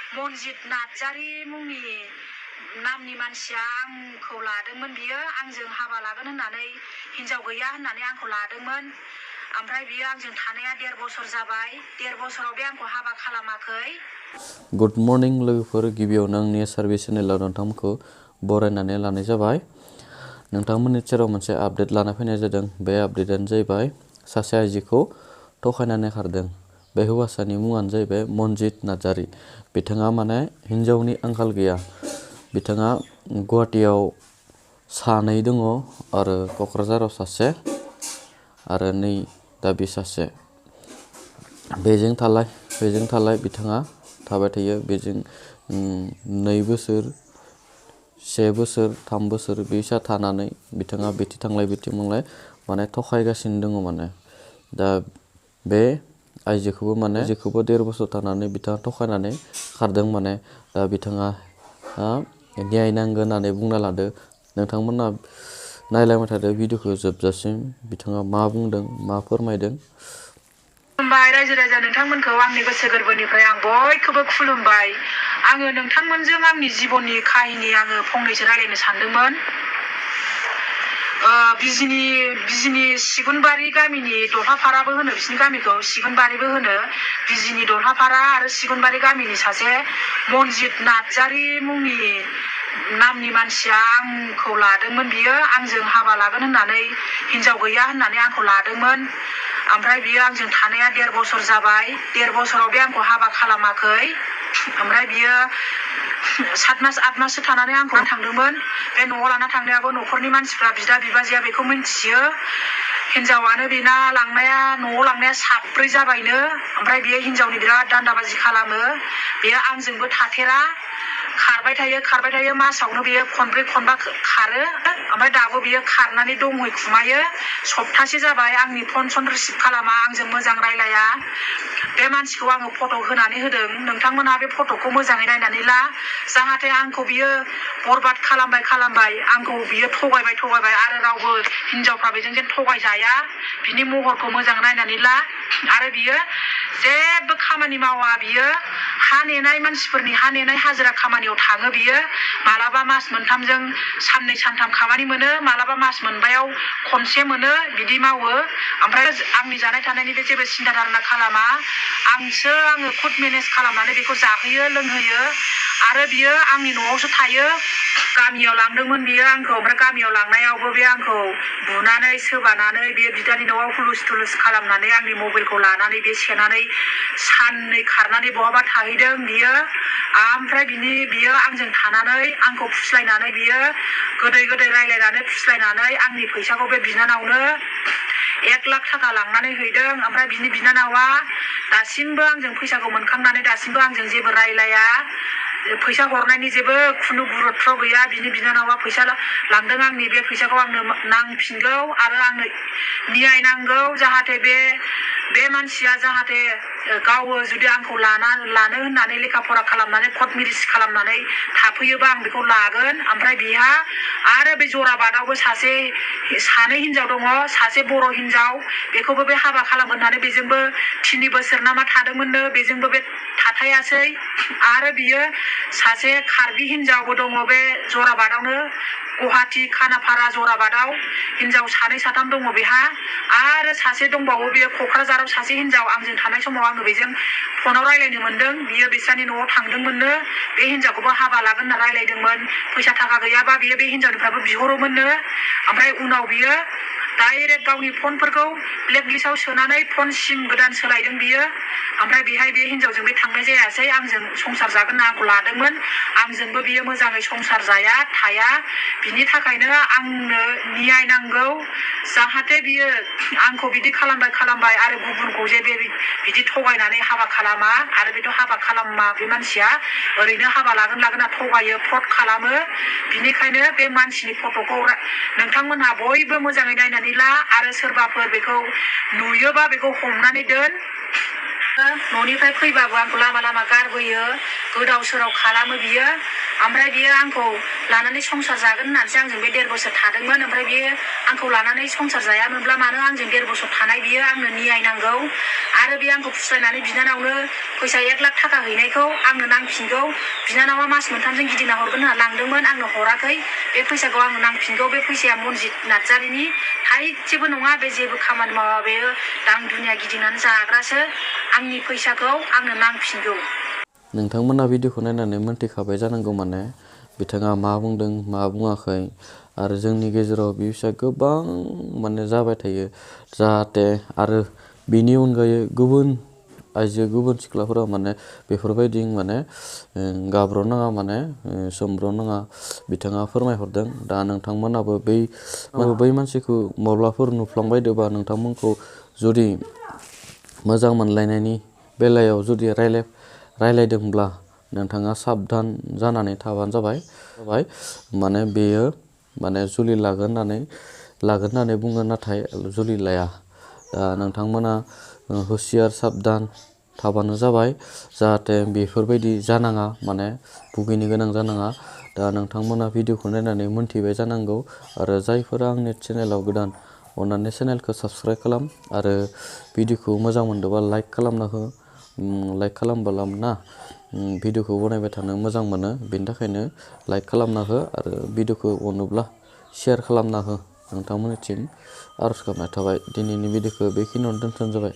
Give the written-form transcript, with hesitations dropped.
मनजित नार्जारी मुंनि नामनि मानसिया आंखौ लादोंमोन। बियो आंजों हाबा लागोन होननानै हिनजाव गैया होननानै आंखौ लादोंमोन। ओमफ्राय बियो आंजों थानाया 1.5 बोसोर जाबाय। 1.5 बोसोराव बे आंखौ हाबा खालामाखै। गुड मर्निं लोगोफोर, गिबियावनो आंनि सार्भिस चेनेलाव नोंथांमोनखौ बरायनानै लानाय जाबाय। नोंथांमोननि सेराव मोनसे आपडेट लाना फैनाय जादों। बे आपडेटआनो जाहैबाय सासे आइजोखौ थगायनानै खारदों। बे हौवासानि मुङानो जाहैबाय मनजित नार्जारी। बिथाङा माने हिनजावनि आंखाल गैया। बिथाङा गुवाहाटीयाव सानै दङ आरो क'क्राझाराव सासे आरो नै दा बे सासे। बेजों थालाय बिथाङा थाबाय थायो। बेजों 2 बोसोर 1 बोसोर 3 बोसोर बेसा थानानै बिथाङा बेथि थांलाय बेथि थांलाय माने थगायगासिनो दङ माने। दा बे आइजोखौबो 1.5 बोसोर थानानै बिथाङा थगायनानै खारदों माने। दा बिथाङा न्याय नांगोन होननानै बुंना लादो। नोंथांमोना नायलांबाय थादो भिडिअखौ जोबजासिम। बिथाङा मा बुंदों, मा फोरमायदों। खुलुमबाय रायजो राजा नोंथांमोनखौ आंनि गोसो गोरबोनिफ्राय आं बयखौबो खुलुमबाय। आङो नोंथांमोनजों आंनि जिबननि काहिनी आङो फंनैसो रायलायनो सानदोंमोन। बिजिनि सिगुनबारि गामिनि दलहाफाराबो होनो बिसिनि गामिखौ, सिगुनबारिबो होनो। बिजिनि दलहाफारा आरो सिगुनबारि गामिनि सासे मनजित नार्जारी मुंनि नामनि मानसिया आंखौ लादोंमोन। बियो आंजों हाबा लागोन होननानै हिनजाव गैया होननानै आंखौ लादोंमोन। ओमफ्राय बियो आंजों थानाया 1.5 बोसोर जाबाय। 1.5 बोसोराव बे आंखौ हाबा खालामाखै। ओमफ्राय बियो 7 मास 8 माससो थानानै आंखौ थांदोंमोन। बे न'आव लाना थांनायाबो न'खरनि मानसिफ्रा बिदा बिबाजैया बेखौ मिन्थियो। हिनजावानो बेना न'आव लांनाया 7ब्रै जाबायनो। ओमफ्राय बियो हिनजावनि बिराद दान्दाबाजि खालामो। बेयो आंजोंबो थाथेरा, खारबाय थायो मासावनो बेयो खनब्रै खनबा खारो। ओमफ्राय दाबो बियो खारनानै दंहैखुमायो। सप्तासे जाबाय आंनि फन रिसिभ खालामा, आंजों मोजां रायलाया। बे मानसिखौ आङो फट' होनानै होदों। नोंथांमोनहा बे फट'खौ मोजाङै नायनानै ला। जाहाथे आंखौ बियो बरबाद खालामबाय आंखौ बियो थगायबाय आरो रावबो हिनजावफ्रा बेजों जेन थगायजाया बिनि महरखौ मोजां नायनानै ला। आरो बियो जेबो खामानि मावा। बियो हा नेनाय मानसिफोरनि हा नेनाय हाजिरा खामानियाव थाङो। बियो मालाबा मास मोनथामजों 2 सानथाम खामानि मोनो, मालाबा मास मोनबायाव खनसे मोनो, बिदि मावो। ओमफ्राय आंनि जानाय थानायनि बे जेबो सिन्था धारना खालामा। आङो खुद मेनेज खालामनानै बेखौ जाहोयो लोंहोयो। आरो बियो आंनि न'आवसो थायो। गामियाव लांदोंमोन बियो आंखौ। ओमफ्राय गामियाव लांनायावबो बे आंखौ बुनानै सोबानानै बे बिदानि न'आव हुलुस थुलुस खालामनानै आंनि मबाइलखौ लानानै बे सेनानै साननै खारनानै बहाबा थाहैदों बियो। ओमफ्राय बियो आंजों थानानै आंखौ फुस्लायनानै बियो गोदै रायलायनानै फुस्लायनानै आंनि फैसाखौ बे बिनानावनो 1 लाख थाखा लांनानै हैदों। ओमफ्राय बिनि बिनानावा दासिमबो आंजों फैसाखौ मोनखांनानै दासिमबो आंजों जेबो रायलाया। फैसा हरनायनि जेबो खुनु गुरुत्व गैया। बिनि बिनानावा फैसा लांदों, आंनि बे फैसाखौ आंनो नांफिनगौ आरो आंनो न्याय नांगौ। जाहाथे बे मानसिया जाहाथे गावो जुदि आंखौ लानो होननानै लेखा फरा खालामनानै कर्ट मेरिज खालामनानै थाफैयोबा आं बेखौ लागोन। ओमफ्राय बिहा आरो बे जराबादावबो सानै हिनजाव दङ, सासे बर' हिनजाव। बेखौबो बे हाबा खालामगोन होननानै बेजोंबो 3 बोसोर ना मा थादोंमोननो, बेजोंबो बे थाथायासै। आरो बियो सासे कार्बि हिनजावबो दङ बे जराबादावनो, गुवाहाटी खानाफारा जराबादाव हिनजाव 2 साथाम दङ बेहा। आरो सासे दंबावो बेयो क'क्राझाराव सासे हिनजाव। आंजों थानाय समाव आङो बेजों फनाव रायलायनो मोनदों। बियो बिस्रानि न'आव थांदोंमोननो। बे हिनजावखौबो हाबा लागोन होनना रायलायदोंमोन। फैसा थाखा गैयाबा बियो बे हिनजावनिफ्रायबो बिहरोमोननो। ओमफ्राय उनाव बियो डाइरेक्ट गावनि फनफोरखौ ब्लेकलिस्टआव सोनानै फन सिम गोदान सोलायदों बियो। ओमफ्राय बेहाय बे हिनजावजों बे थांनाय जायासै। आंजों संसार जागोन होनना आंखौ लादोंमोन। आंजोंबो बियो मोजाङै संसार थाया। बिनि थाखायनो आंनो न्याय नांगौ। जाहाथे बियो आंखौ बिदि खालामबाय आरो गुबुनखौ जे बिदि थगायनानै हाबा खालामा। आरो बेथ' हाबा खालामा बे मानसिया, ओरैनो हाबा लागोन होनना थगायो, फ्रड खालामो। बिनिखायनो बे मानसिनि फट'खौ नोंथांमोनहा बयबो मोजाङै नायनानै ला। आरो सोरबाफोर बेखौ नुयोबा बेखौ हमनानै दोन। न'निफ्राय फैबाबो आंखौ लामा लामा गारबोयो गोदाव सोराव खालामो बियो ओमफ्राय बियो आंखौ लानानै संसार जागोन होननानैसो आंजों बे 1.5 बोसोर थादोंमोन ओमफ्राय बियो आंखौ लानानै संसार जायामोनब्ला मानो आंजों 1.5 बोसोर थानाय बियो आंनो न्याय नांगौ आरो बे आंखौ फुस्लायनानै बिनानावनो फैसा 1 लाख थाखा हैनायखौ आंनो नांफिनगौ बिनानावा मास मोनथामजों गिदिंना हरगोन होनना लांदोंमोन आंनो हराखै बे फैसाखौ आंनो नांफिनगौ बे फैसाया मनजित नार्जारिनि थाइसेबो नङा बे जेबो खामानि मावा बेयो दां दुनिया गिदिंनानै जाग्रासो आंनि फैसाखौ आंनो नांफिनगौ। नोंथांमोना भिडिअखौ नायनानै मोनथिखाबाय जानांगौ माने बिथाङा मा बुंदों मा बुङाखै आरो जोंनि गेजेराव बिसा गोबां माने जाबाय थायो जाहाथे आरो बिनि अनगायै गुबुन आइजो गुबुन सिख्लाफोरा माने बेफोरबायदि माने गाब्र'नाङा माने सोमब्र'नाङा बिथाङा फोरमायहरदों दा नोंथांमोनाबो बै मानसिखौ माब्लाफोर नुफ्लांबायदोंबा नोंथांमोनखौ जुदि मोजां मोनलायनायनि बेलायाव जुदि रायलायदोंब्ला नोंथाङा साबधान जानानै थाबानो जाबाय माने बेयो माने जुलि लागोन होननानै बुङो नाथाय जुलि लाया दा नोंथांमोना हुसियार साबधान थाबानो जाबाय जाहाथे बेफोरबायदि जानाङा माने भुगिनो गोनां जानाङा दा नोंथांमोना भिडिअखौ नायनानै मोनथिबाय जानांगौ आरो जायफोरा आंनि चेनेलाव गोदान अन्नानै चेनेलखौ साबस्क्राइब खालाम आरो भिडिअखौ मोजां मोनदोंबा लाइक खालामना हो लाइक खालामबोला ना भिडिअखौ बनायबाय थानो मोजां मोनो बेनि थाखायनो लाइक खालामना हो आरो भिडिअखौ अनोब्ला शेयार खालामना हो नोंथांमोननिथिं आरज गाबनाय थाबाय दिनैनि भिडिअखौ बेखिनियावनो दोनथ'नाय जाबाय।